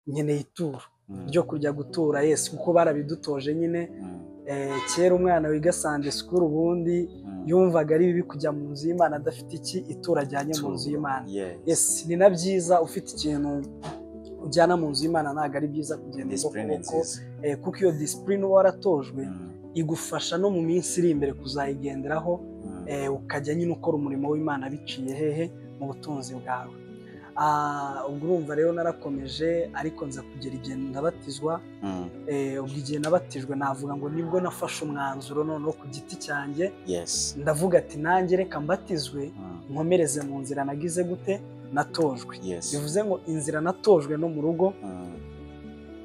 Nkeneye ituro ryo kujya gutura. Yes, kuko barabidutoje nyine. Kera umwana wiga Sunday school ubundi yumvaga ari bibi kujya mu nzu y'Imana adafite iki ituro ajyanye mu nzu y'Imana. Yes, ni na byiza ufite ikintu ujyana mu nzu y'Imana, ntabwo ari byiza kugenda kuko kuko iyo discipline uba waratojwe igufasha no mu minsi iri imbere kuzayigenderaho, ukajya nyine ukora umurimo w'Imana biciye hehe mu butunzi bwawe. Ubwo urumva rero narakomeje, ariko nza kugera igihe ndabatizwa. Ubwo igihe nabatijwe navuga ngo nibwo nafashe umwanzuro noneho ku giti cyanjye. Ndavuga ati nanjye reka mbatizwe nkomereze mu nzira nagize gute natojwe. Bivuze ngo inzira natojwe no mu rugo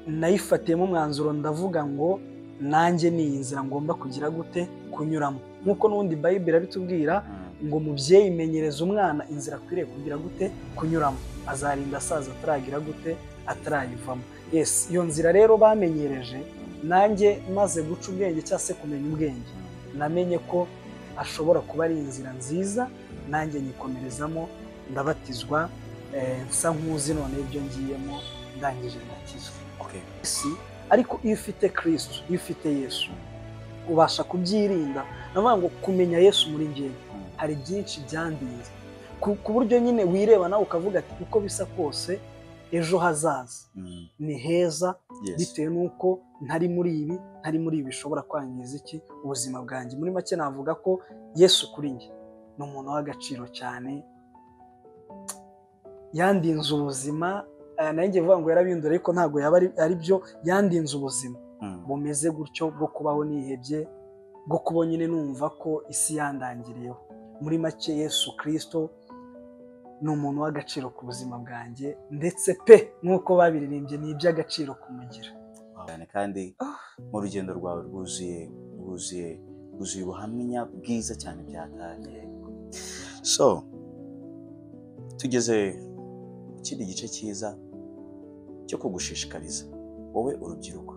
nayifatiyemo umwanzuro, ndavuga ngo nanjye ni iyi nzira ngomba kugira gute kunyuramo. Nk'uko n'ubundi Bible irabitubwira ngo mubyeyi menyereza umwana inzira akwiriye kugira gute kunyuramo, azarinda asaza ataragira gute atarayivamo. Yes, iyo nzira rero bamenyereje nanjye maze guca ubwenge cyangwa se kumenya ubwenge, namenye ko ashobora kuba ari inzira nziza, nanjye nyikomerezamo ndabatizwa, nsa nkuzi none ibyo ngiyemo ndangije ndakizwa. Ariko iyo ufite Kristo, iyo ufite Yesu, ubasha kubyirinda. Navuga ngo kumenya Yesu muri njyewe hari byinshi byandinze ku buryo nyine wireba nawe ukavuga ati uko bisa kose ejo hazaza ni heza, bitewe n'uko ntari muri ibi, ntari muri ibi bishobora kwangiza iki ubuzima bwanjye. Muri make navuga ko Yesu kuri njye ni umuntu w'agaciro cyane, yandinze ubuzima. Nanjye vuga ngo yarabindura ariko ntabwo yaba ari byo, yandinze ubuzima bumeze gutyo bwo kubaho nihebye, bwo kuba nyine numva ko isi yandangiriyeho. Muri make Yesu Kristo ni umuntu w'agaciro ku buzima bwanjye, ndetse pe nk'uko babiririmbye ni iby'agaciro kumugira. Kandi mu rugendo rwawe rwuzuye rwuzuye ubuhamya bwiza cyane byatari. So tugeze ku kindi gice cyiza cyo kugushishikariza wowe urubyiruko.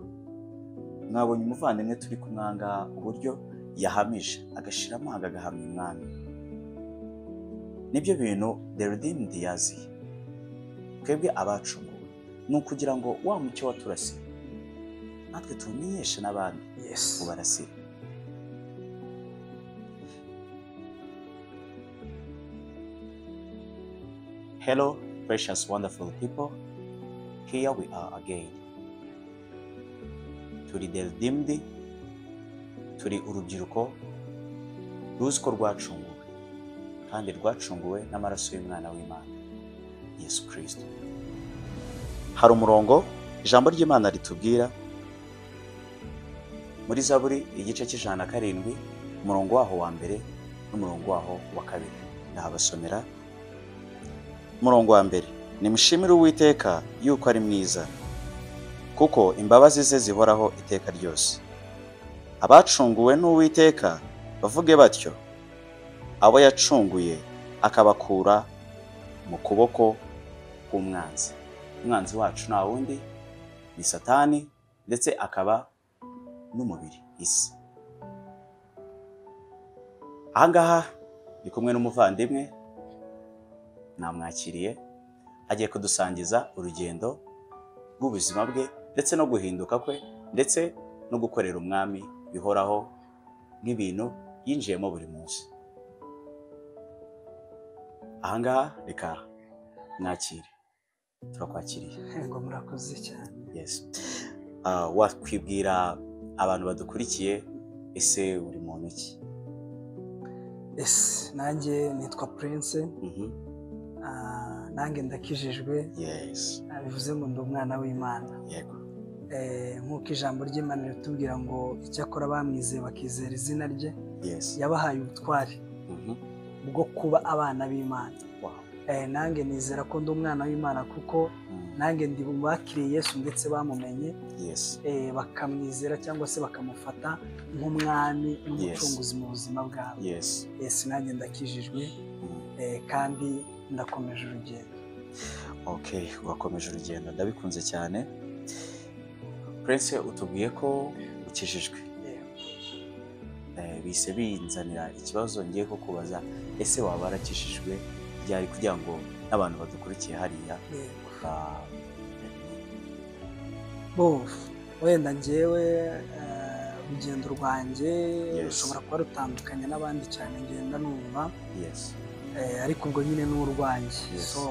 Mwabonye umuvandimwe turi kumwanga uburyo yahamije agashira amanga agahamya umwami. Nibyo bintu The Redeemed yaziye twebwe abacunguwe, ni ukugira ngo wa mucyo waturasiye natwe tuwumenyeshe n'abandi ubarasire. Hello precious wonderful people, here we are again. Turi The Redeemed, turi urubyiruko ruzi ko rwacunguwe kandi rwacunguwe n'amaraso y'umwana w'Imana Yesu Kristo. Hari umurongo ijambo ry'Imana ritubwira muri Zaburi igice cy'107, umurongo waho wa mbere n'umurongo waho wa kabiri. Ndahabasomera. Umurongo wa mbere: nimushimire Uwiteka yuko ari mwiza, kuko imbabazi ze zihoraho iteka ryose. Abacunguwe n'Uwiteka bavuge batyo, abo yacunguye akabakura mu kuboko k'umwanzi. Umwanzi wacu nta wundi ni Satani, ndetse akaba n'umubiri isi. Ahangaha ndi kumwe n'umuvandimwe namwakiriye, agiye kudusangiza urugendo rw'ubuzima bwe ndetse no guhinduka kwe ndetse no gukorera umwami bihoraho nk'ibintu yinjiyemo buri munsi. Ahangaha reka mwakire, turakwakiriye. Ngo murakoze cyane. Yes. Wakwibwira abantu badukurikiye, ese uri muntu ki? Ese nanjye nitwa Prince. Nanjye ndakijijwe. Yes. Bivuze ngo ndi umwana w'Imana. Yego. Nk'uko ijambo ry'Imana ritubwira ngo icyakora bamwizeye bakizera izina rye. Yes. Yabahaye ubutware bwo kuba abana b'Imana. Wow. Nanjye nizera ko ndi umwana w'Imana kuko nanjye ndi mu bakiriye Yesu ndetse bamumenye. Yes. Bakamwizera cyangwa se bakamufata nk'umwami n'umucunguzi mu buzima bwabo. Yes. Yes, nanjye ndakijijwe kandi ndakomeje urugendo. Okay, wakomeje urugendo, ndabikunze cyane. Prince, utubwiye ko ukijijwe. Bise binzanira ikibazo ngiye kukubaza, ese waba warakijijwe ryari kugira ngo n'abantu badukurikiye hariya? Bo, wenda njyewe urugendo rwanjye rushobora kuba rutandukanye n'abandi cyane, ngenda numva ariko ubwo nyine ni urwanjye. So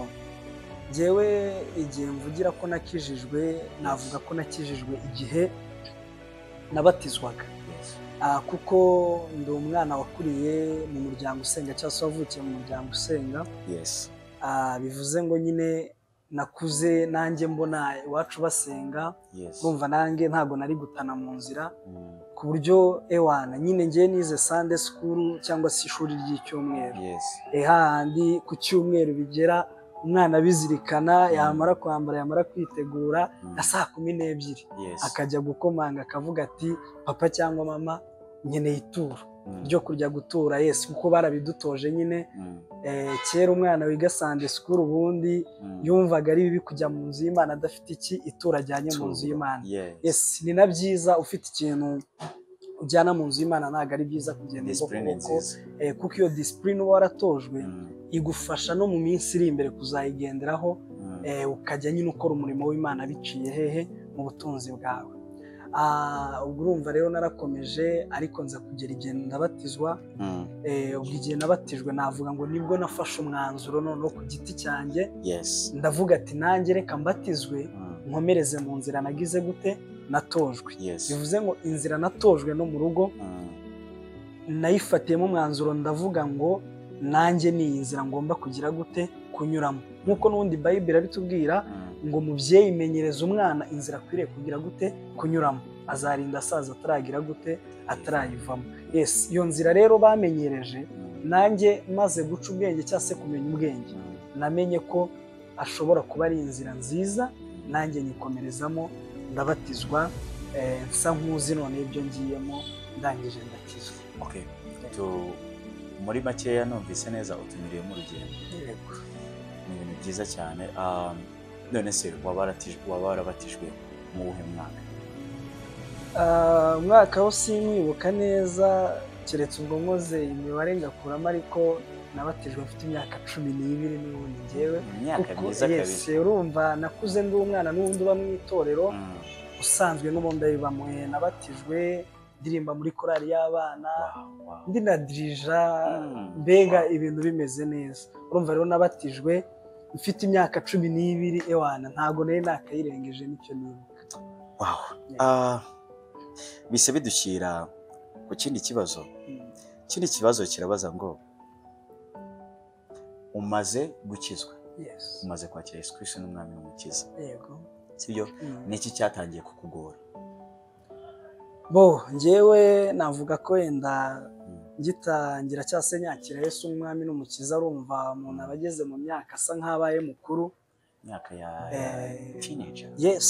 njyewe igihe mvugira ko nakijijwe, navuga ko nakijijwe igihe nabatizwaga. Kuko ndi umwana wakuriye mu muryango usenga, cyangwa se wavukiye mu muryango usenga. Bivuze ngo nyine nakuze nanjye mbona iwacu basenga, urumva nanjye ntabwo nari gutana mu nzira, ku buryo ewana nyine ngiye nize Sunday school cyangwa se ishuri ry'icyumweru. Hahandi ku cyumweru bigera umwana abizirikana, yamara kwambara, yamara kwitegura na 12:00 akajya gukomanga akavuga ati papa cyangwa mama nkeneye ituro ryo kujya gutura. Yes, kuko barabidutoje nyine. Kera umwana wiga Sunday school ubundi yumvaga ari bibi kujya mu nzu y'Imana adafite iki ituro ajyanye mu nzu y'Imana. Yes, ni na byiza ufite ikintu ujyana mu nzu y'Imana, ntabwo ari byiza kugenda Discipline kuko nziza. Kuko iyo discipline uba waratojwe igufasha no mu minsi iri imbere kuzayigenderaho, ukajya nyine ukora umurimo w'Imana biciye hehe mu butunzi bwawe. Ubwo urumva rero narakomeje, ariko nza kugera igihe ndabatizwa. Ubwo igihe nabatijwe navuga ngo nibwo nafashe umwanzuro noneho ku giti cyanjye, ndavuga ati nanjye reka mbatizwe, nkomereze mu nzira nagize gute natojwe. Bivuze ngo inzira natojwe no mu rugo nayifatiyemo umwanzuro, ndavuga ngo nanjye ni iyi nzira ngomba kugira gute kunyuramo, nk'uko n'ubundi Bayibuli irabitubwira ngo mubyeyi menyereza umwana inzira akwiriye kugira gute kunyuramo, azarinda asaza ataragira gute atarayivamo. Yes, iyo nzira rero bamenyereje, nanjye maze guca ubwenge cyangwa se kumenya ubwenge, namenye ko ashobora kuba ari inzira nziza, nanjye nyikomerezamo, ndabatizwa, nsa nkuzi none ibyo ngiyemo, ndangije ndakizwa. Okay. Muri makeya numvise neza utunyuriyemo urugendo. Yego. Ni ibintu byiza cyane. None se waba warabatijwe mu wuhe mwaka? Umwaka wo sinkwibuka neza, keretse ubwo nkoze imibare ngakuramo, ariko nabatijwe mfite imyaka 12 n'ubundi njyewe. Imyaka Kuko, myiza yes, kabisa. urumva nakuze ndi umwana n'ubundi uba mu itorero usanzwe, n'ubundi abibamo. Nabatijwe ndirimba muri korali y'abana, ndi na dirija, mbega ibintu bimeze neza. Urumva rero nabatijwe mfite imyaka 12, ewana ntabwo nari nakayirengeje, nicyo nibuka. Wow. Yeah. Bise bidushyira ku kindi kibazo. Ikindi kibazo kirabaza ngo umaze gukizwa, umaze kwakira Yesu Kristo n'umwami n'umukiza, Yego. sibyo? Ni iki cyatangiye kukugora? Bo, njyewe navuga ko wenda ngitangira cyangwa se nyakira Yesu umwami n'umukiza, arumva umuntu aba ageze mu myaka asa nk'abaye mukuru. Imyaka ya teenager. Yes,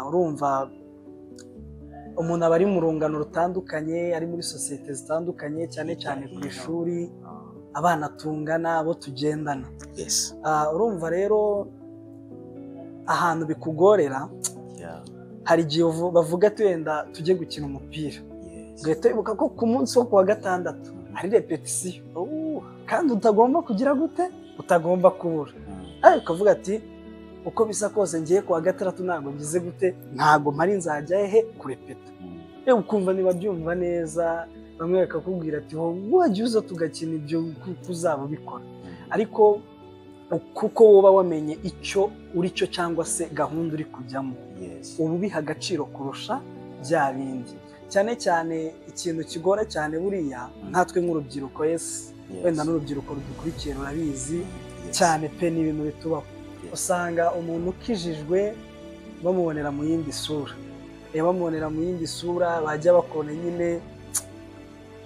urumva umuntu aba ari mu rungano rutandukanye, ari muri sosiyete zitandukanye, cyane cyane ku ishuri, abana tungana, abo tugendana. Urumva rero ahantu bikugorera, hari igihe bavuga ati wenda tujye gukina umupira, ugahita wibuka ko ku munsi wo kuwa gatandatu hari répétition, kandi utagomba kugira gute, utagomba kubura. Ariko ukavuga ati uko bisa kose ngiye kuwa gatandatu ntabwo ngize gute, ntabwo mpari, nzajya hehe kurepeta? Yewe, ukumva ntibabyumva neza, bamwe bakakubwira ati wowe wajya uza tugakina ibyo kuko uzaba ubikora, ariko kuko woba wamenye icyo uri cyo cyangwa se gahunda uri kujyamo, uba ubiha agaciro kurusha bya bindi. Cyane cyane ikintu kigora cyane buriya nkatwe nk'urubyiruko, yes, wenda n'urubyiruko rudukurikiye rurabizi cyane pe, ni ibintu bitubaho. Usanga umuntu ukijijwe bamubonera mu yindi sura, bamubonera mu yindi sura, bajya bakubona nyine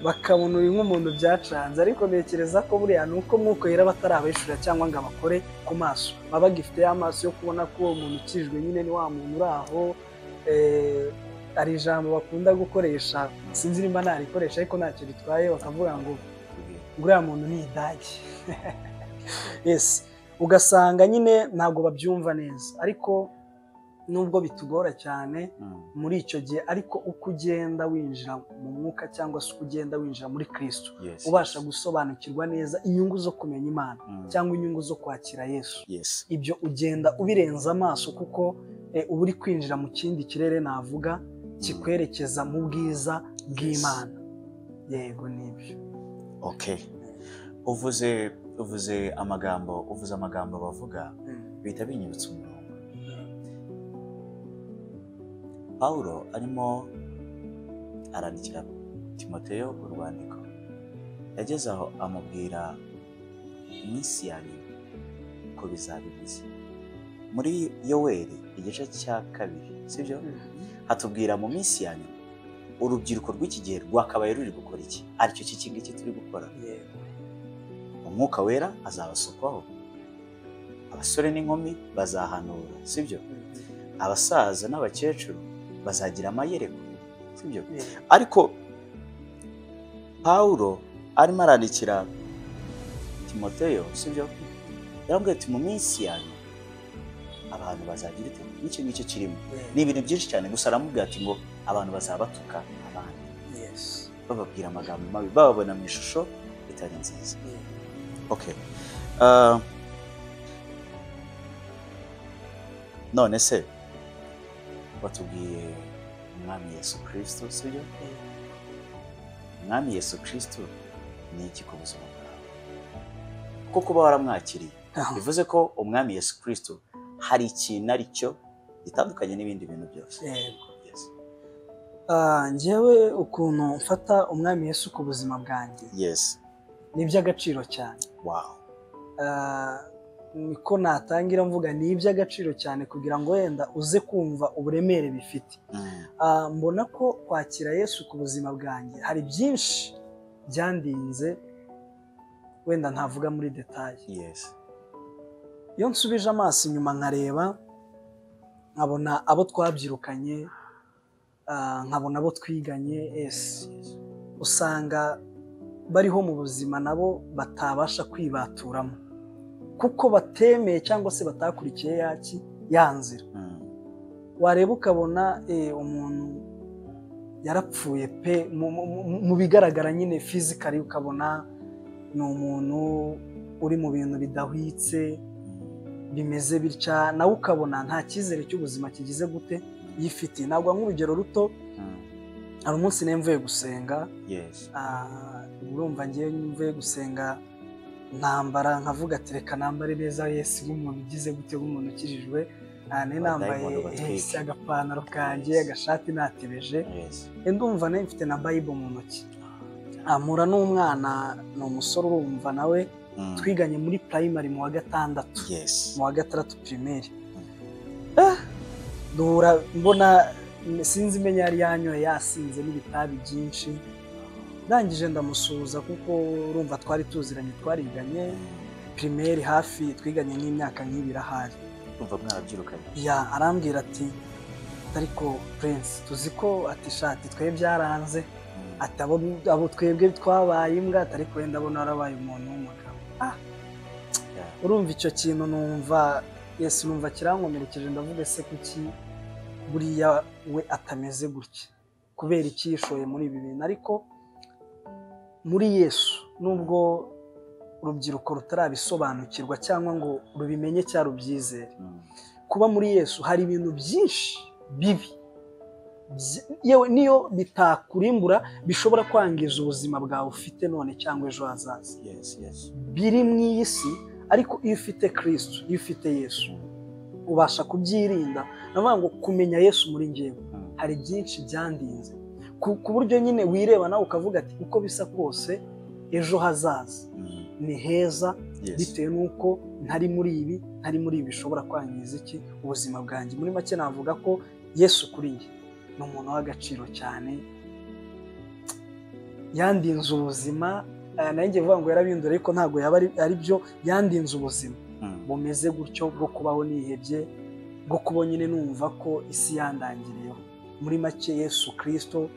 bakabona uri nk'umuntu byacanze. Ariko ntekereza ko buriya ni uko Mwuka Yera batarabahishurira cyangwa ngo abakore ku maso, baba bagifite ya maso yo kubona ko uwo muntu ukijijwe nyine ni wa muntu uri aho. Hari ijambo bakunda gukoresha, sinzi nimba narikoresha ariko ntacyo bitwaye, bakavuga ngo uriya muntu ni idage. Yes, ugasanga nyine ntabwo babyumva neza, ariko nubwo bitugora cyane muri icyo gihe, ariko uko ugenda winjira mu mwuka cyangwa se uko ugenda winjira muri Kristo, ubasha gusobanukirwa neza inyungu zo kumenya Imana cyangwa inyungu zo kwakira Yesu, ibyo ugenda ubirenza amaso kuko Uba uri kwinjira mu kindi kirere navuga kikwerekeza mu bwiza bw'Imana. Yego nibyo. Okay. Uvuze amagambo bavuga bihita binyibutsa umurongo. Paulo arimo arandikira Timoteyo urwandiko, yageze aho amubwira iminsi ya nyuma ko bizaba bimeze. Muri Yoweri igice cya 2, sibyo? Hatubwira mu minsi ya nyuma urubyiruko rw'iki gihe rwakabaye ruri gukora iki, aricyo iki ngiki turi gukora. Umwuka wera azabasukwaho, abasore n'inkumi bazahanura, sibyo? Abasaza n'abakecuru bazagira amayerekwa, sibyo? Ariko Paulo arimo arandikira Timoteyo, sibyo? Yarambwiye ati mu minsi ya nyuma abantu bazagira ite, n'icyo ngicyo kirimo ni ibintu byinshi cyane. Gusa aramubwira ati ngo abantu bazabatuka abandi, bababwira amagambo mabi, bababona mu ishusho itari nziza. Okay. None se batubwiye Umwami Yesu Kristo, sibyo? Umwami Yesu Kristo ni iki ku buzima bwawe? Kuko kuba waramwakiriye bivuze ko Umwami Yesu Kristo hari ikintu ari cyo gitandukanye n'ibindi bintu byose. Yes. Njyewe ukuntu mfata Umwami Yesu ku buzima bwanjye, yes, ni iby'agaciro cyane. Wow. Niko natangira mvuga ni iby'agaciro cyane kugira ngo wenda uze kumva uburemere bifite. Mbona ko kwakira Yesu ku buzima bwanjye hari byinshi byandinze wenda ntavuga muri detail. Yes. Iyo nsubije amaso inyuma nkareba, nkabona abo twabyirukanye, nkabona abo twiganye, usanga bariho mu buzima nabo batabasha kwibaturamo kuko batemeye cyangwa se batakurikiye ya nzira. Wareba ukabona umuntu yarapfuye pe mu bigaragara nyine physically, ukabona ni umuntu uri mu bintu bidahwitse bimeze bitya, nawe ukabona nta cyizere cy'ubuzima kigize gute yifitiye. Ntabwo nk'urugero ruto, hari umunsi mvuye gusenga, urumva ngiye mvuye gusenga ntambara nkavuga ati reka nambare neza Yesu nk'umuntu ugize gute, nk'umuntu ukijijwe. Nambaye agapantaro kanjye, agashati natebeje, ndumva mfite na Bible mu ntoki. Mpura n'umwana, ni umusore urumva nawe twiganye muri primary mu wa 6. Mu wa 6 primaire. Duhura mbona sinzi imenya yari yanyoye yasinze n'ibitabi byinshi. Ndangije ndamusuhuza kuko urumva twari tuziranye, twariganye primaire hafi, twiganye nk'imyaka nk'ibiri ahari. Urumva mwarabyirukanye. Ya, arambwira ati ariko Prince tuzi ko ati shati twe byaranze, ati abo twebwe twabaye imbwa, ariko wenda abona warabaye umuntu w'umugabo. Urumva icyo kintu numva Yesu numva kirankomerekeje, ndavuga se kuki buriya we atameze gutya, kubera iki yishoye muri ibi bintu. Ariko muri Yesu nubwo urubyiruko rutarabisobanukirwa cyangwa ngo rubimenye cyangwa rubyizere, kuba muri Yesu hari ibintu byinshi bibi yewe niyo bitakurimbura bishobora kwangiza ubuzima bwawe ufite none cyangwa ejo hazaza. Yes. Biri mu iyi si, ariko iyo ufite Kristo, iyo ufite Yesu ubasha kubyirinda. Navuga ngo kumenya Yesu muri njyewe hari byinshi byandinze ku buryo nyine wireba nawe ukavuga ati uko bisa kose ejo hazaza ni heza, bitewe n'uko ntari muri ibi, ntari muri ibi bishobora kwangiza iki ubuzima bwanjye. Muri make navuga ko Yesu kuri njye ni umuntu w'agaciro cyane, yandinze ubuzima. Nanjye vuga ngo yarabindura ariko ntabwo yaba ari byo, yandinze ubuzima bumeze gutyo bwo kubaho nihebye, bwo kuba nyine numva ko isi yandangiriyeho. Muri make Yesu Kristo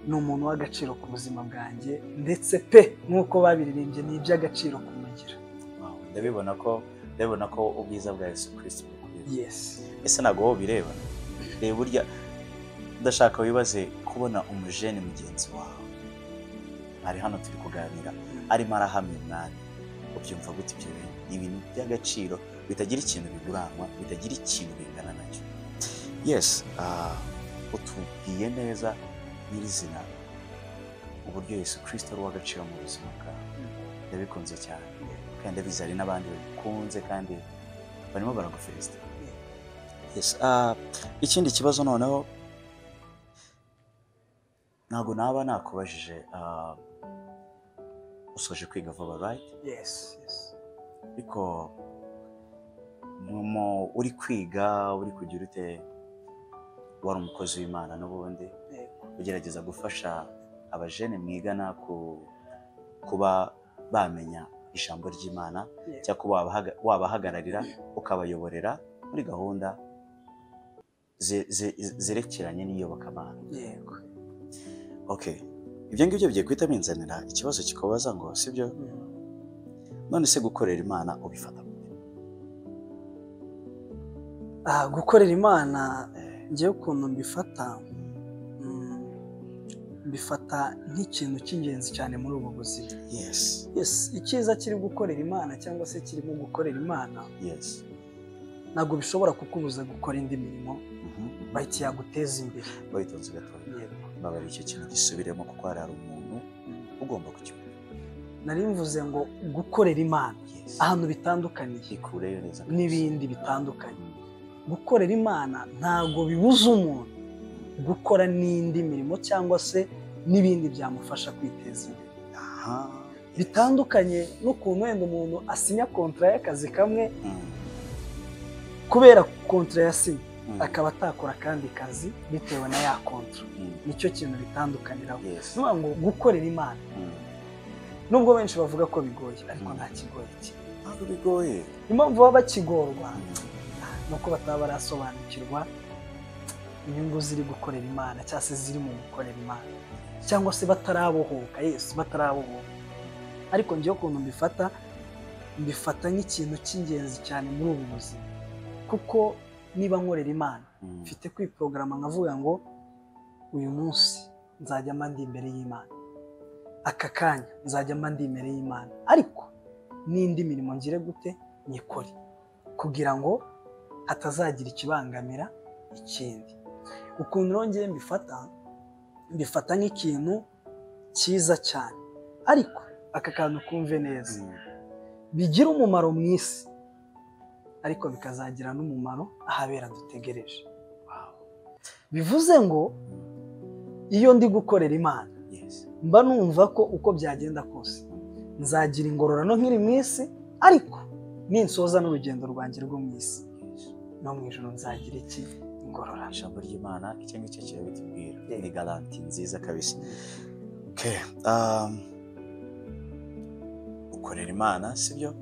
ni umuntu w'agaciro ku buzima bwanjye, ndetse pe nk'uko babiririmbye ni iby'agaciro kumugira. Ndabibona ko ubwiza bwa Yesu Kristo bukuriye. Yes. Ese ntabwo wowe ubireba? Reba burya ndashaka wibaze kubona umujene mugenzi wawe ari hano turi kuganira arimo arahamya Umwami, ubyumva gute ibyo bintu? Ni ibintu by'agaciro Bitagira ikintu biguranwa, bitagira ikintu bingana nacyo. Yes, utubwiye neza nyirizina uburyo Yesu Kristo ari uw'agaciro mu buzima bwawe. Ndabikunze cyane, kandi ndabizi hari n'abandi babikunze kandi barimo baragufelicita. Yes, ikindi kibazo noneho ntabwo naba nakubajije, usoje kwiga vuba, right? Yes. Ariko mu uri kwiga, uri kugira ute, wari umukozi w'Imana n'ubundi, ugerageza gufasha abajene mwigana kuba bamenya ijambo ry'Imana, cyangwa kuba wabahagararira ukabayoborera muri gahunda zerekeranye n'iyobokamana. Yego. Okay, ibyo ngibyo bigiye guhita binzanira ikibazo kikubaza ngo sibyo, none se gukorera Imana ubifata gute? Gukorera Imana ngewe ukuntu mbifata, mbifata nk'ikintu cy'ingenzi cyane muri ubu buzima. Yes, icyiza kiri gukorera Imana cyangwa se kirimo gukorera Imana, ntabwo bishobora kukubuza gukora indi mirimo bahita yaguteza imbere. Witonze gatoya. Yego. Babara icyo kintu gisubiremo, kuko hari umuntu ugomba kucyumva. Nari mvuze ngo gukorera Imana ahantu bitandukaniye ikureyo neza n'ibindi bitandukanye. Gukorera Imana ntabwo bibuza umuntu gukora n'indi mirimo cyangwa se n'ibindi byamufasha kwiteza imbere. Bitandukanye n'ukuntu wenda umuntu asinya kontra y'akazi kamwe, kubera kontra yasinye akaba atakora akandi kazi bitewe na ya kontra. Nicyo kintu bitandukaniraho. Ni ngo gukorera Imana, nubwo benshi bavuga ko bigoye, ariko nta kigoye kimwe. Ntabwo bigoye. Impamvu baba bakigorwa nuko bataba barasobanukirwa inyungu ziri gukorera Imana cyangwa se ziri mu gukorera Imana, cyangwa se batarabohoka. Yesu, batarabohoka. Ariko njyewe ukuntu mbifata, mbifata nk'ikintu cy'ingenzi cyane muri ubu buzima, kuko niba nkorera Imana, mfite kwiporogaramu nkavuga ngo uyu munsi nzajya mba ndi imbere y'Imana, aka kanya nzajya mba ndi imbere y'Imana, ariko n'indi mirimo ngire gute nyikore, kugira ngo hatazagira ikibangamira ikindi. Ukuntu rero mbifata, mbifata nk'ikintu cyiza cyane, ariko aka kantu kumve neza, bigira umumaro mu isi, ariko bikazagira n'umumaro ahabera dutegereje. Bivuze ngo iyo ndi gukorera Imana, mba numva ko uko byagenda kose nzagira ingororano nkiri mu isi, ariko ninsoza n'urugendo rwanjye rwo mu isi, no mu ijoro nzagira iki? Ingororano. Ijambo ry'Imana icyo ngicyo kirabitubwira, ni garanti nziza kabisa. Ukorera Imana, sibyo?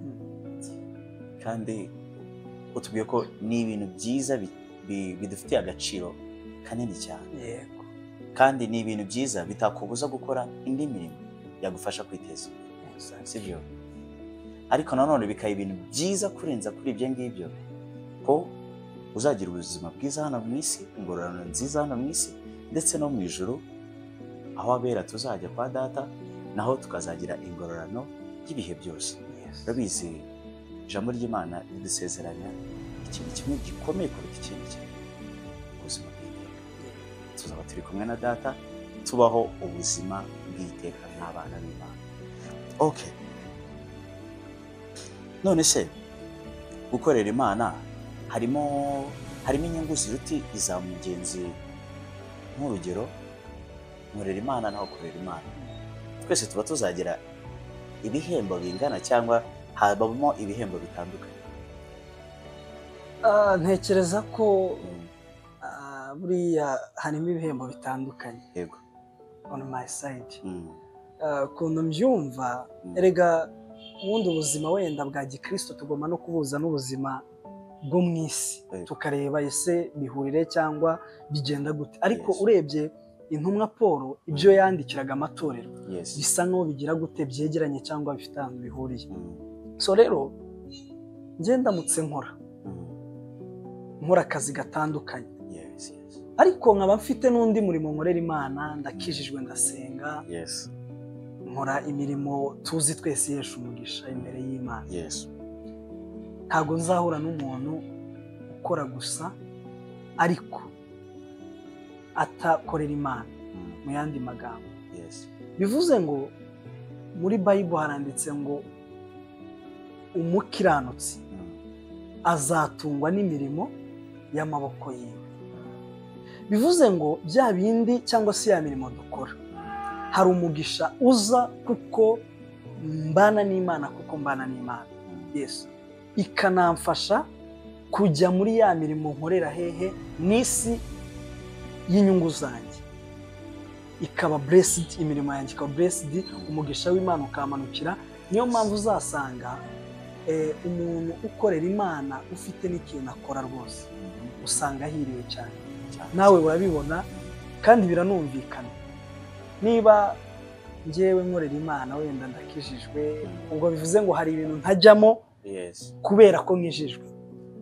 Kandi utubwiye ko ni ibintu byiza bidufitiye agaciro kanini cyane. Yego. Kandi ni ibintu byiza bitakubuza gukora indi mirimo yagufasha kwiteza imbere, sibyo? Ariko nanone bikaba ibintu byiza kurenza kuri ibyo ngibyo, ko uzagira ubuzima bwiza hano mu isi, ingororano nziza hano mu isi, ndetse no mu ijuru aho abera tuzajya kwa data, naho tukazagira ingororano y'ibihe byose. Urabizi, ijambo ry'Imana ridusezeranya ikintu kimwe gikomeye kuruta ikindi kintu, ubuzima bw'iteka. Tuzaba turi kumwe na data, tubaho ubuzima bw'iteka nk'abana b'Imana. Okay. None se gukorera Imana harimo inyungu ziruta iza mugenzi? Nk'urugero, nkorera Imana naho ukorera Imana, twese tuba tuzagira ibihembo bingana cyangwa habamo ibihembo bitandukanye? Ntekereza ko buriya harimo ibihembo bitandukanye. Yego. On my side, ukuntu mbyumva, erega ubundi ubuzima wenda bwa gikristo tugomba no kubuza n'ubuzima bwo mu isi, tukareba ese bihurire cyangwa bigenda gute. Ariko urebye intumwa Paul ibyo yandikiraga amatorero, bisa nkaho bigira gute, byegeranye cyangwa bifite ahantu bihuriye. So rero njye ndamutse nkora akazi gatandukanye, ariko nkaba mfite n'undi murimo nkorera Imana, ndakijijwe, ndasenga, nkora imirimo tuzi twese ihesha umugisha imbere y'Imana. Ntabwo nzahura n'umuntu ukora gusa ariko atakorera Imana, mu yandi magambo. Bivuze ngo muri Bible haranditse ngo umukiranutsi azatungwa n'imirimo y'amaboko yiwe. Bivuze ngo bya bindi cyangwa se ya mirimo dukora, hari umugisha uza kuko mbana n'Imana, kuko mbana n'Imana. Yesu ikanamfasha kujya muri ya mirimo nkorera hehe n'isi y'inyungu zanjye, ikaba blessed, imirimo yanjye ikaba blessed, umugisha w'Imana ukamanukira. Niyo mpamvu uzasanga umuntu ukorera Imana ufite n'ikintu akora rwose usanga ahiriwe cyane. Nawe urabibona kandi biranumvikana. Niba njyewe nkorera Imana wenda ndakijijwe, ubwo bivuze ngo hari ibintu ntajyamo kubera ko nkijijwe.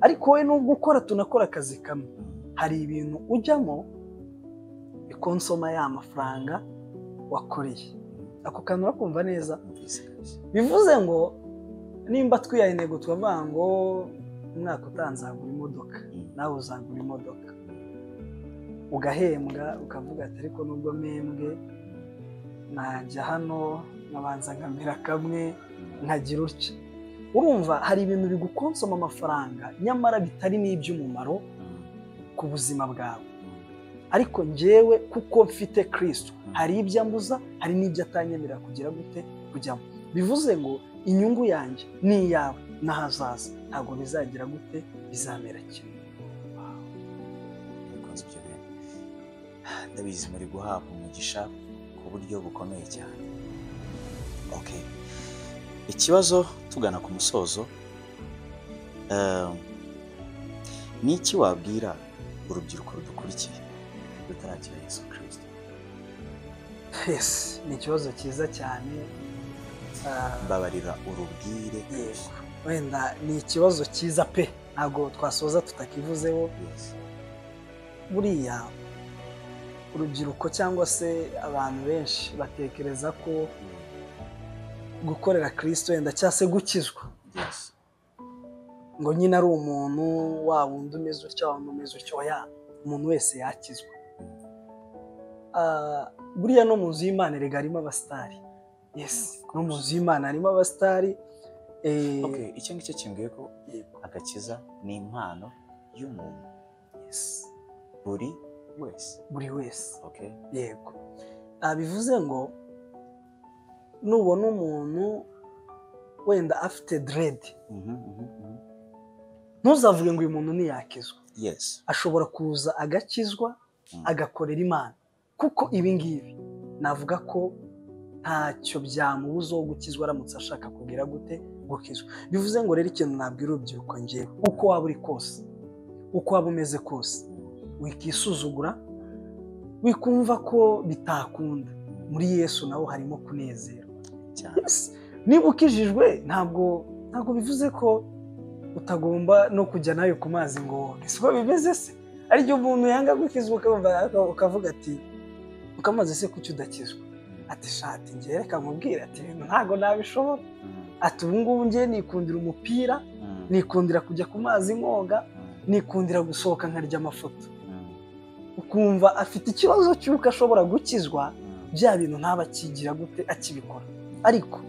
Ariko wowe nubwo ukora, tunakora akazi kamwe, hari ibintu ujyamo bikonsoma ya mafaranga wakoreye. Ako kantu urakumva neza? Bivuze ngo nimba twihaye intego tukavuga ngo umwaka utaha nzagura imodoka, nawe uzagura imodoka, ugahembwa ukavuga ati ariko nubwo mpembwe najya hano nkabanza nkamera kamwe nkagira utya. Urumva hari ibintu bigukonsoma amafaranga nyamara bitari n'iby'umumaro ku buzima bwawe. Ariko njyewe kuko mfite Kristo, hari ibyo ambuza, hari n'ibyo atanyemerera kugira gute kujyamo. Bivuze ngo inyungu yanjye ni iyawe n'ahazaza ntabwo bizagira gute, bizamera kimwe. Ndabizi muri guhabwa umugisha ku buryo bukomeye cyane. Okay. Ikibazo tugana ku musozo, ni iki wabwira urubyiruko rudukurikiye rutarakira Yesu Kristo? Yes, ni ikibazo cyiza cyane. Mbabarira urubwire. Yego, wenda ni ikibazo cyiza pe, ntabwo twasoza tutakivuzeho. Buriya urubyiruko cyangwa se abantu benshi batekereza ko gukorera Kristo wenda cyangwa se gukizwa ngo nyine ari umuntu wa wundi umeze utya, wa wundi umeze utya. Oya, umuntu wese yakizwa. Buriya no mu nzu y'Imana erega harimo abasitari. Yes, no mu nzu y'Imana harimo abasitari. Okay, icyo ngicyo kimbwiye ko agakiza ni impano y'umuntu. Yes. Buri wese. Buri wese. Okay. Yego. Bivuze ngo nubona umuntu wenda afite dread, ntuzavuge ngo uyu muntu ntiyakizwa. Yes. Ashobora kuza agakizwa, agakorera Imana. Kuko ibi ngibi navuga ko ntacyo byamubuza wo gukizwa aramutse ashaka kugira gute gukizwa. Bivuze ngo rero ikintu nabwira urubyiruko njyewe, uko waba uri kose, uko waba umeze kose, wikisuzugura, wikumva ko bitakunda. Muri Yesu naho harimo kunezerwa. Yes. Niba ukijijwe ntabwo bivuze ko utagomba no kujya nayo ku mazi ngo siko bimeze se. Ariko umuntu yanga gukizwa ukavuga ati ukamaze se kuki udakizwa? Ati shati njye reka nkubwire, ati ibintu ntabwo nabishobora. Ati ubu ngubu njye nikundira umupira, nikundira kujya ku mazi nkoga, nikundira gusohoka nkarya amafoto. Ukumva afite ikibazo cy'uko ashobora gukizwa, bya bintu ntaba akigira gute akibikora. Ariko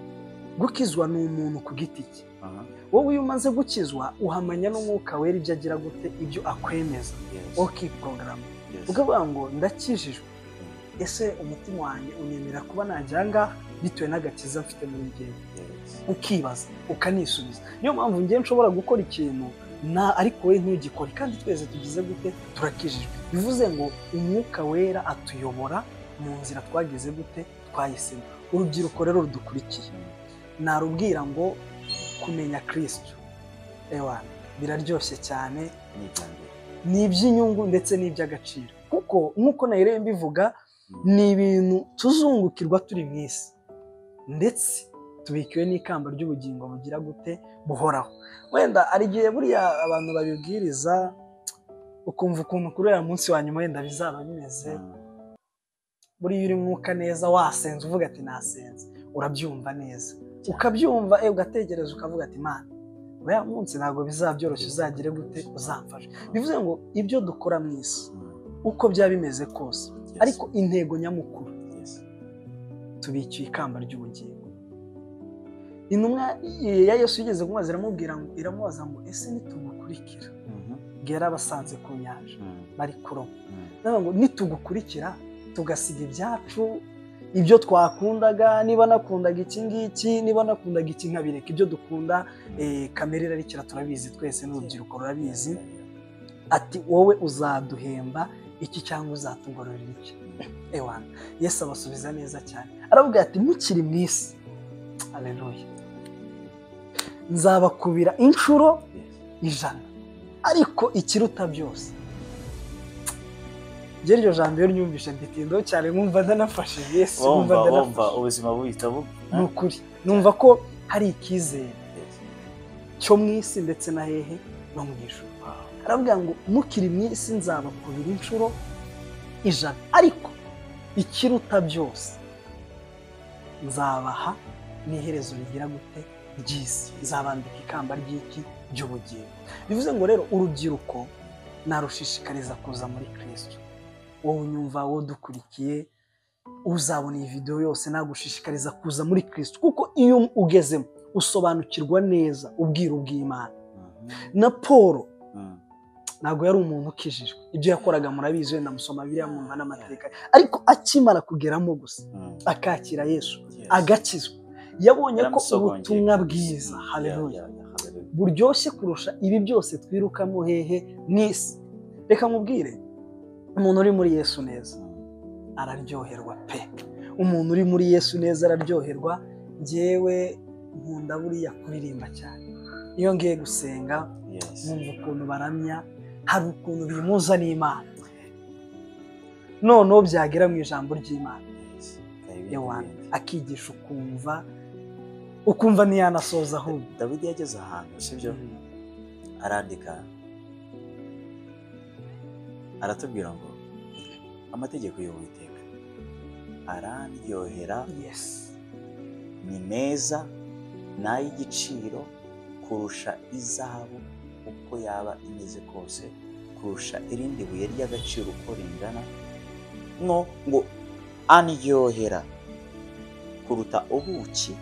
gukizwa ni umuntu ku giti cye. Wowe iyo umaze gukizwa uhamanya n'umwuka wera ibyo agira gute, ibyo akwemeza, ukiporogaramu ukavuga ngo ndakijijwe, ese umutima wanjye unyemera kuba najya ngaha bitewe n'agakiza mfite muri njyewe? Ukibaza ukanisubiza. Niyo mpamvu njye nshobora gukora ikintu na ariko we ntugikore, kandi twese tugize gute, turakijijwe. Bivuze ngo umwuka wera atuyobora mu nzira twagize gute, twahisemo. Urubyiruko rero rudukurikiye narubwira ngo kumenya Kristo ewana biraryoshye cyane, ni iby'inyungu ndetse n'iby'agaciro, kuko nk'uko nahereye mbivuga ni ibintu tuzungukirwa turi mu isi, ndetse tubikiwe n'ikamba ry'ubugingo bugira gute, buhoraho. Wenda hari igihe buriya abantu babibwiriza ukumva ukuntu kuri uriya munsi wa nyuma wenda bizaba bimeze. Buriya uri mwuka neza wasenze uvuga ati nasenze, urabyumva neza, ukabyumva ugatekereza ukavuga ati Mana Uriya munsi ntabwo bizabyoroshye, uzagire gute, uzamfashe. Bivuze ngo ibyo dukora mu isi uko byaba bimeze kose, ariko intego nyamukuru tubikiye ikamba ry'ubugingo. Intumwa ya Yesu yigeze kumubaza, iramubwira ngo, iramubaza ngo ese nitugukurikira, ngo yarabasanze ku nyanja bari kuroba, ngo nitugukurikira tugasiga ibyacu, ibyo twakundaga, niba nakundaga iki ngiki, niba nakundaga iki nkabireka, ibyo dukunda kamere irarikira, turabizi twese n'urubyiruko rurabizi. Ati wowe uzaduhemba iki cyangwa uzatugororera iki? Ewana, Yesu abasubiza neza cyane, aravuga ati mukiri mu isi, haleluya, nzabakubira inshuro 100, ariko ikiruta byose. Iryo jambo iyo ryumvishe nditindaho cyane, nkumva ndanafashe Yesu, nkumva ubuzima buhita ni ukuri, numva ko hari icyizere cyo mu isi ndetse na hehe no mu ijuru. Aravuga ngo mukiri mu isi nzabakubira inshuro 100, ariko ikiruta byose nzabaha n'iherezo rigira gute ry'isi, nzabambika ikamba ry'iki ry'ubugingo. Bivuze ngo rero urubyiruko narushishikariza kuza muri Kristo. Wowe unyumva, wowe dukurikiye, uzabona iyi video yose, nagushishikariza kuza muri Kristo, kuko iyo ugezemo usobanukirwa neza ubwiru bw'Imana. Na Paul ntabwo yari umuntu ukijijwe, ibyo yakoraga murabizi, wenda musoma biriya mwumva n'amateka, ariko akimara kugeramo gusa akakira Yesu agakizwa, yabonye ko ubutumwa bwiza, haleluya, buryoshye kurusha ibi byose twirukamo hehe mu isi. Reka nkubwire, umuntu uri muri Yesu neza araryoherwa pe. Umuntu uri muri Yesu neza araryoherwa. Njyewe nkunda buriya kuririmba cyane, iyo ngiye gusenga nkumva ukuntu baramya, hari ukuntu bimuza n'Imana, noneho byagera mu ijambo ry'Imana, ewana akigisha ukumva ntiyanasoza ahubwo. Dawidi yageze ahantu, sibyo, arandika aratubwira ngo amategeko y'Uwiteka arandyohera, ni meza, n'ay'igiciro kurusha izahabu uko yaba imeze kose, kurusha irindi buye ry'agaciro uko ringana, no ngo andyohera kuruta ubuki,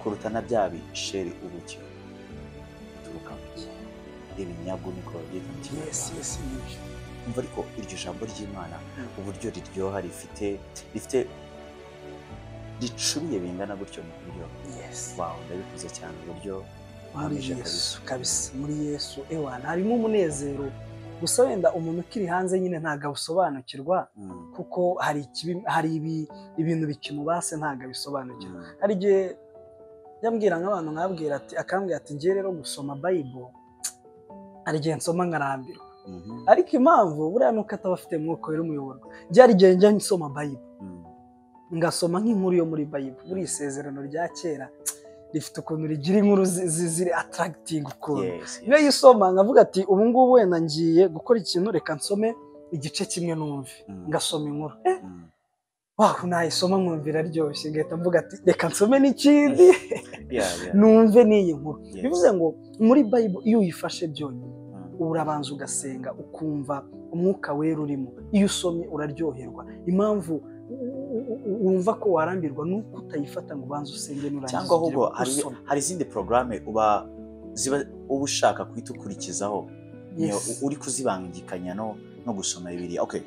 kuruta na bya bisheri ubuki buturukamo ibinyagu, niko babyita mu Kinyarwanda. Umva ariko iryo jambo ry'Imana uburyo riryoha, rifite ricubiye bingana gutyo mu buryo. Wow, ndabikuze cyane uburyo muri Yesu kabisa, muri Yesu ewana harimo umunezero. Gusa wenda umuntu ukiri hanze nyine ntabwo abusobanukirwa, kuko hari ibintu bikimubase ntabwo abisobanukirwa. Hari igihe yambwira nk'abantu nkabwira ati, akambwira ati ngiye rero gusoma Bible, hari igihe nsoma nkarambirwa. Ariko impamvu buriya nuko ataba afite mwuka wera umuyoborwa. Byari igihe njya nsoma Bible, ngasoma nk'inkuru yo muri Bible, muri isezerano rya kera rifite ukuntu rigira inkuru ziri attracting ukuntu. Iyo yisoma nkavuga ati ubu ngubu wenda ngiye gukora ikintu, reka nsome igice kimwe numve, ngasoma inkuru. Wahu nayisoma nkumva iraryoshye, ngahita mvuga ati reka nsome n'ikindi numve n'iyi nkuru. Bivuze ngo muri Bible iyo uyifashe byonyine, urabanza ugasenga ukumva umwuka wera urimo, iyo usomye uraryoherwa. Impamvu wumva ko warambirwa nuko utayifata ngo ubanze usenge nurangiza, cyangwa ahubwo hari izindi programme uba ushaka guhita ukurikizaho, uri kuzibangikanya no gusoma Bibiliya. Okay,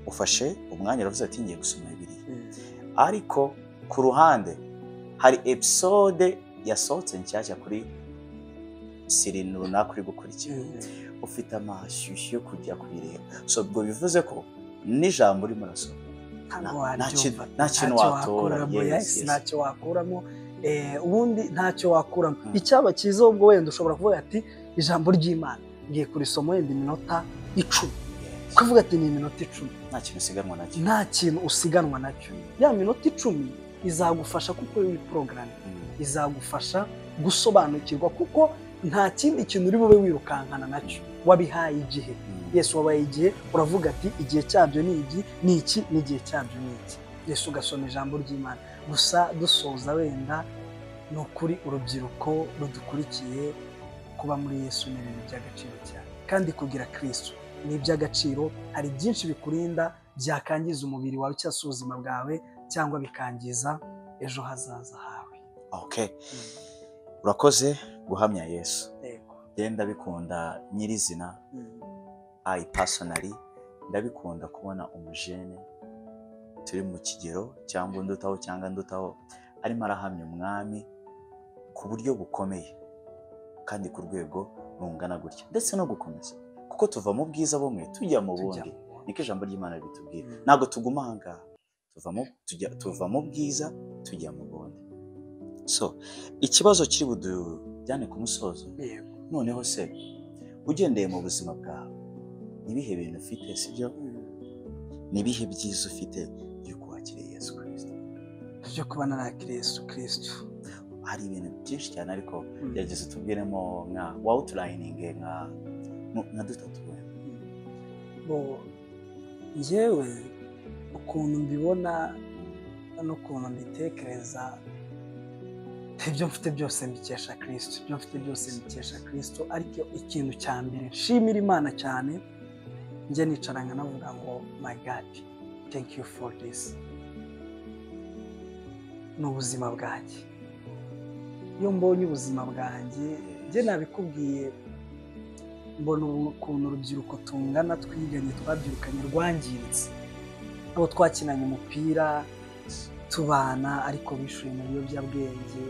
ufashe umwanya uravuze ati ngiye gusoma Bibiliya, ariko ku ruhande hari episode yasohotse nshyashya kuri siri runaka uri gukurikira, ufite amashyushyu yo kujya kuyireba. So ubwo bivuze ko n'ijambo urimo urasoma nta kintu wakuramo, ntacyo wakuramo, ubundi ntacyo wakuramo. Icyaba cyiza ubwo wenda ushobora kuvuga ati ijambo ry'Imana ngiye kurisoma wenda iminota 10, ukavuga ati ni iminota 10, nta kintu usiganwa nacyo, nta kintu usiganwa nacyo. Ya minota 10 izagufasha kuko uri porogaramu, izagufasha gusobanukirwa, kuko nta kindi kintu uri bube wirukankana nacyo, wabihaye igihe. Yesu wabaye igihe, uravuga ati igihe cyabyo ni iki, ni iki, n'igihe cyabyo ni iki. Yesu ugasoma ijambo ry'Imana. Gusa dusoza wenda Ni ukuri urubyiruko rudukurikiye, kuba muri Yesu ni ibintu by'agaciro cyane, kandi kugira Kristo ni iby'agaciro. Hari byinshi bikurinda byakangiza umubiri wawe cyangwa se ubuzima bwawe, cyangwa bikangiza ejo hazaza hawe. Okay. Urakoze guhamya Yesu. Yego. Genda bikunda nyirizina. I personally ndabikunda kubona umujene turi mu kigero cyangwa ndutaho cyangwa ndutaho arimo arahamya umwami ku buryo bukomeye kandi ku rwego rungana gutya, ndetse no gukomeza, kuko tuva mu bwiza bumwe tujya mu bundi. Niko ijambo ry'Imana ritubwira. Ntabwo tuguma aha ngaha, tuva mu bwiza tujya mu bundi. So ikibazo kiri budujyane ku musozo. Noneho se ugendeye mu buzima bwawe, nibihe bintu ufite, sibyo? Nibihe byiza ufite by'uko wakiriye Yesu Kristo? Byo kuba narakiriye Yesu Kristo, hari ibintu byinshi cyane, ariko gerageza utubwiremo nka outlining nka dutatu. Bo njyewe ukuntu mbibona n'ukuntu mbitekereza, ibyo mfite byose mbikesha Kristo, ibyo mfite byose mbikesha Kristo. Ariko ikintu cya mbere nshimira Imana cyane, njye nicara nkanavuga ngo my God, thank you for this, ni ubuzima bwanjye. Iyo mbonye ubuzima bwanjye, njye nabikubwiye, mbona ukuntu urubyiruko tungana twiganye twabyirukanye rwangiritse, abo twakinanye umupira tubana, ariko bishuye mu biyobyabwenge.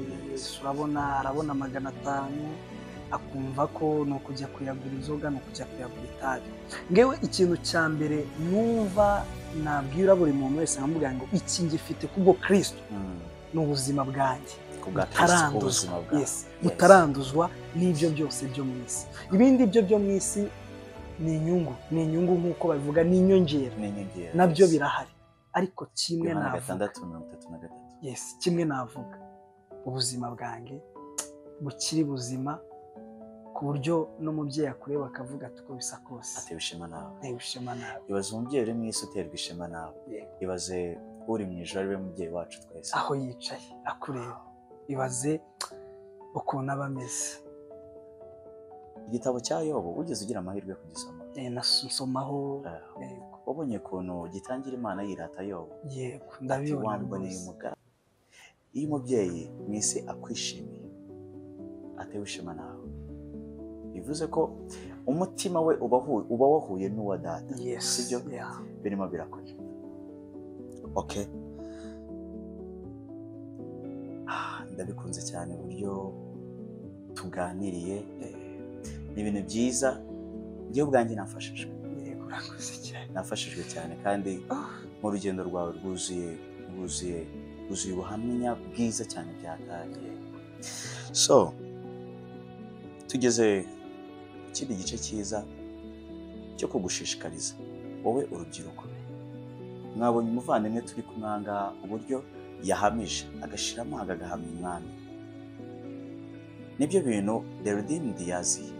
Urabona arabona 500 akumva ko ni ukujya kuyagura inzoga, ni ukujya kuyagura itabi. Ngewe ikintu cya mbere numva nabwira buri muntu wese nkamubwira ngo iki ngifite kubwo Kristo ni ubuzima bwanjye butaranduzwa n'ibyo byose byo mu isi. Ibindi byo byo mu isi ni inyungu, ni inyungu nk'uko babivuga, ni inyongera, nabyo birahari. Ariko kimwe navuga, yes, kimwe navuga, ubuzima bwanjye bukiri buzima ku buryo n'umubyeyi akureba akavuga ati uko bisa kose atewe ishema nawe. Atewe ishema nawe. Ibaze umubyeyi uri mu isi uterwa ishema nawe. Ibaze uri mu ijuru ari we mubyeyi wacu twese, aho yicaye akureba, ibaze ukuntu aba ameze. Igitabo cya Yobu ugeze ugira amahirwe yo kugisoma? Nasomaho. Wabonye ukuntu gitangira Imana yirata Yobu? Yego, ndabibona. Iyo umubyeyi mu isi akwishimiye atewe ishema nawe, bivuze ko umutima we uba wahuye n'uwa data. Sibyo? Birimo birakora. Okay. Ndabikunze cyane uburyo tuganiriye, ni ibintu byiza. Njyewe ubwanjye nafashijwe. Yego, urakoze cyane. Nafashijwe cyane, kandi mu rugendo rwawe rwuzuye ubuhamya bwiza cyane byataye. So tugeze ikindi gice cyiza cyo kugushishikariza wowe urubyiruko. Mwabonye umuvandimwe turi kumwanga uburyo yahamije agashiramo agagahamya umwami. Nibyo bintu The Redeemed yaziye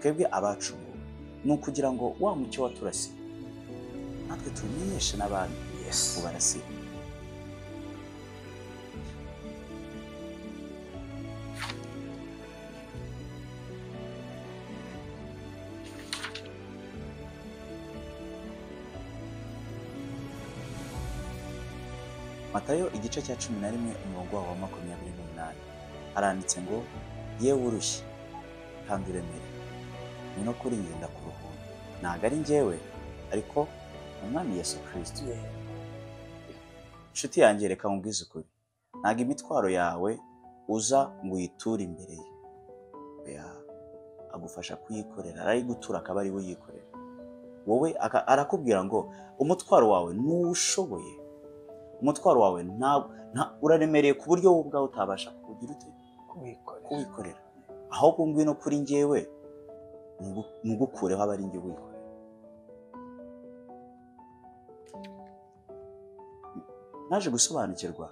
twebwe abacunguwe, ni ukugira ngo wa mucyo waturasiye natwe tumenyeshe n'abandi ubarasiye. Matayo igice cya 11 umurongo wa 28 haranditse ngo yewe urushye kandi uremere, ngwino kuri njye ndakuruhura. Ntabwo ari njyewe, ariko Umwami Yesu Kristo. Inshuti yanjye, reka nkubwize ukuri, ntabwo imitwaro yawe uza ngo uyiture imbere ye, agufasha kuyikorera, arayigutura akaba ari we uyikorera. Wowe arakubwira ngo umutwaro wawe ntuwushoboye, umutwaro wawe uraremereye ku buryo wowe ubwawe utabasha kugira ute kuwikorera, ahubwo ngwino kuri njyewe ntugukureho, aba ari njye uwikorera. Naje gusobanukirwa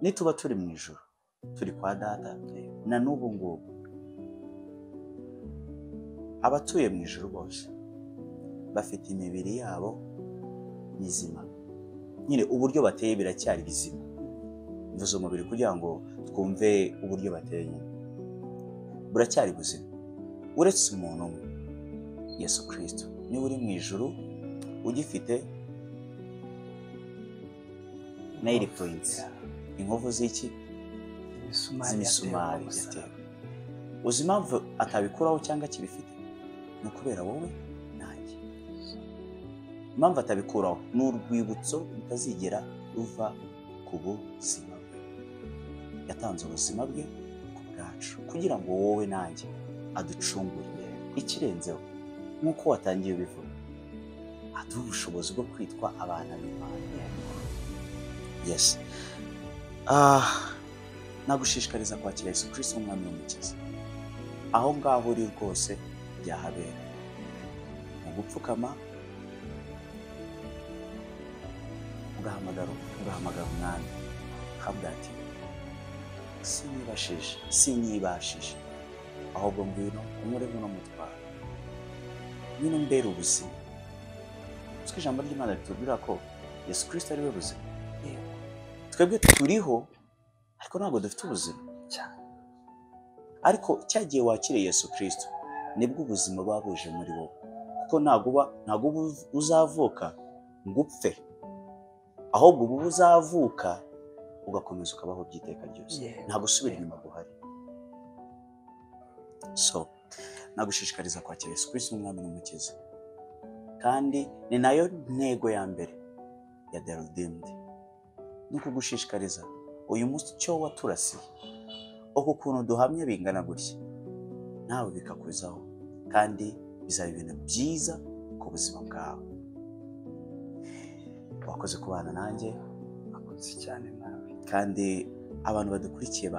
nituba turi mu ijuru turi kwa data, na n'ubu ngubu abatuye mu ijuru bose bafite imibiri yabo mizima, nyine uburyo bateye biracyari bizima, Mvuze umubiri kugira ngo twumve uburyo bateye, buracyari buzima uretse umuntu umwe, Yesu Kristo, niwe uri mu ijuru ugifite nail prints, inkovu z'iki? Z'imisumari yatewe. Uzi impamvu atabikuraho cyangwa akibifite? Ni ukubera wowe nanjye. Impamvu atabikuraho ni urwibutso rutazigera ruva ku buzima bwe. Yatanze ubuzima bwe ku bwacu kugira ngo wowe nanjye aducungure. Ikirenzeho, nk'uko watangiye ubivuga, aduha ubushobozi bwo kwitwa abana b'Imana. Yes. Nagushishikariza kwakira Yesu Kristo umwami n'umukiza. Aho ngaho uri rwose byahabera. Mu gupfukama ugahamagara umwami, ukavuga ati sinyibashije, ahubwo ngwino unkureho uno mutwaro, ngwino mbere ubuzima. Kuko ijambo ry'Imana ritubwira ko Yesu Kristo ari we buzima. Twebwe turiho ariko ntabwo dufite ubuzima cyane. Ariko cyagiye wakiriye Yesu Kristo nibwo ubuzima buba buje muri wowe, kuko ntabwo uzavuka ngo upfe, ahubwo ubu uzavuka ugakomeza ukabaho by'iteka ryose, nta gusubira inyuma guhari. So nagushishikariza kwakira Yesu Kristo umwami n'umukiza, kandi ni nayo ntego ya mbere ya The Redeemed, ni ukugushishikariza uyu mucyo waturasiye, uku kuntu duhamye bingana gutya, nawe bikakuzaho, kandi bizaba ibintu byiza ku buzima bwawe. Wakoze kubana nanjye, wakoze cyane nawe, kandi abantu badukurikiye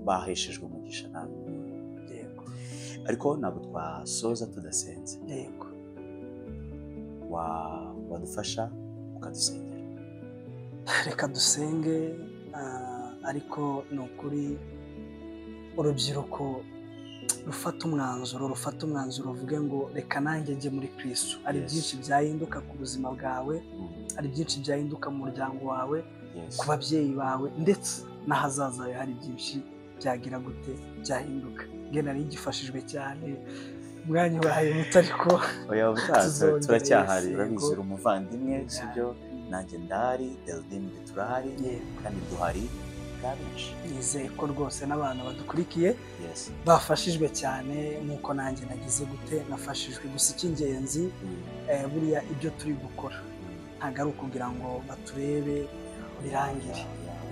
baheshejwe umugisha nawe. Yego. Ariko ntabwo twasoza tudasenze. Yego. Wadufasha ukadusengera. Reka dusenge. Ariko ni ukuri urubyiruko rufata umwanzuro uvuge ngo reka nanjye njye muri Kristo. Hari byinshi byahinduka ku buzima bwawe, hari byinshi byahinduka mu muryango wawe, ku babyeyi bawe, ndetse n'ahazaza hawe hari byinshi byagira gute byahinduka. Nge nari ngifashijwe cyane, umwanya ubaye muto ariko turacyahari. Urabizi uri umuvandimwe, sibyo? Nanjye ndahari, The Redeemed turahari, kandi duhari bwa benshi. Nizeye ko rwose n'abantu badukurikiye bafashijwe cyane nk'uko nanjye nagize gute nafashijwe. Gusa icy'ingenzi, buriya ibyo turi gukora ntabwo ari ukugira ngo baturebe birangire.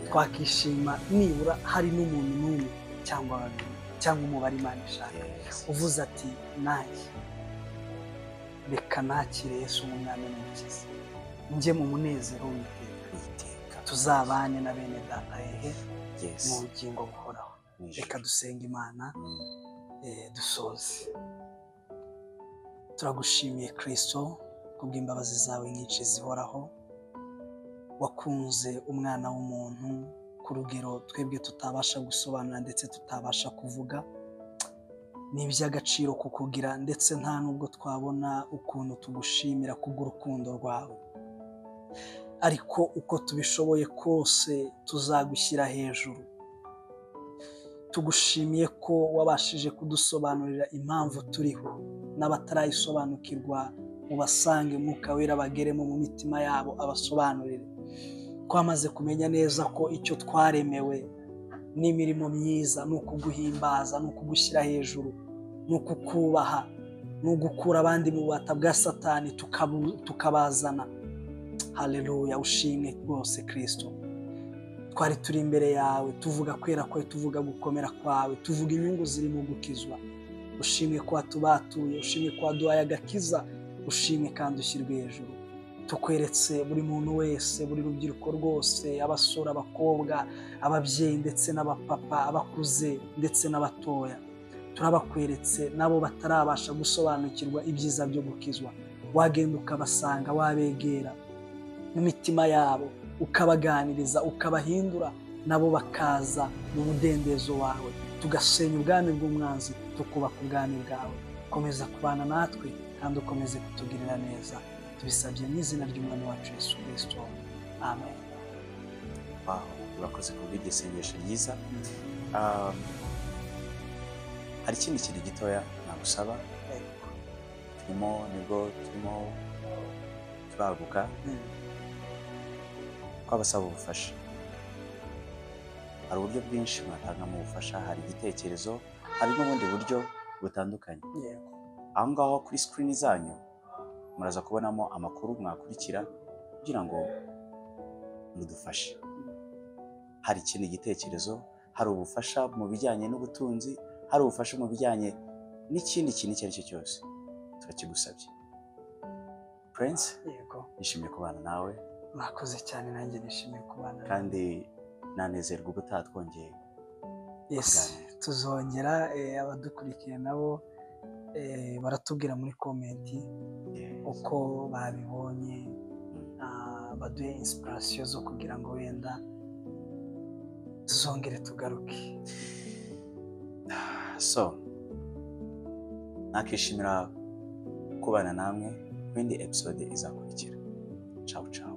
Twakishima nibura hari n'umuntu n'umwe cyangwa babiri cyangwa umubare Imana ishaka uvuze ati nanjye reka nakire Yesu nk'umwami n'umukiza, njye mu munezero w'iteka, tuzabane na bene data hehe mu bugingo buhoraho. Reka dusenge Imana, dusoze. Turagushimiye Kristo kubw'imbabazi zawe nyinshi zihoraho. Wakunze umwana w'umuntu ku rugero twebwe tutabasha gusobanura ndetse tutabasha kuvuga. Ni iby'agaciro kukugira, ndetse nta nubwo twabona ukuntu tugushimira kubw'urukundo rwawe, ariko uko tubishoboye kose tuzagushyira hejuru. Tugushimiye ko wabashije kudusobanurira impamvu turiho, n'abatarayisobanukirwa mubasange Mwuka Wera bageremo mu mitima yabo abasobanurire. Twamaze kumenya neza ko icyo twaremewe n'imirimo myiza ni ukuguhimbaza, ni ukugushyira hejuru, ni ukukubaha, ni ugukura abandi mu bubata bwa Satani tukabazana. Haleluya, ushimwe rwose Kristo. Twari turi imbere yawe tuvuga kwera kwawe, tuvuga gukomera kwawe, tuvuga inyungu ziri mu gukizwa. Ushimwe ko watubatuye, ushimwe ko waduhaye agakiza, ushimwe kandi ushyirwe hejuru. Tukweretse buri muntu wese, buri rubyiruko rwose, abasore, abakobwa, ababyeyi ndetse n'abapapa, abakuze ndetse n'abatoya. Turabakweretse nabo batarabasha gusobanukirwa ibyiza byo gukizwa. Wagenda ukabasanga, wabegera mu mitima yabo, ukabaganiriza, ukabahindura, nabo bakaza mu mudendezo wawe. Tugasenya ubwami bw'umwanzi, tukubaka ubwami bwawe. Komeza kubana natwe kandi ukomeze kutugirira neza. Tubisabye mu izina ry'Umwami wacu Yesu Kristo. Amen. Wow. Urakoze kubw'iryo sengesho ryiza. Hari ikindi kintu gitoya nagusaba. Turimo, nibwo turimo turaguka, twabasaba ubufasha. Hari uburyo bwinshi mwatangamo ubufasha, hari igitekerezo, hari n'ubundi buryo butandukanye. Aho ngaho kuri screen zanyu muraza kubonamo amakuru mwakurikira kugira ngo mudufashe. Hari ikindi gitekerezo, hari ubufasha mu bijyanye n'ubutunzi, hari ubufasha mu bijyanye n'ikindi kintu icyo ari cyo cyose, turakigusabye. Prince, nishimiye kubana nawe. Mwakoze cyane, nanjye nishimiye kubana nawe. Kandi nanezerwa ubutaha twongeye kuganira. Tuzongera, abadukurikiye nabo baratubwira muri comment uko babibonye, baduhe inspiration zo kugira ngo wenda tuzongere tugaruke. So nakishimira kubana namwe ku yindi episode izakurikira. Ciao ciao.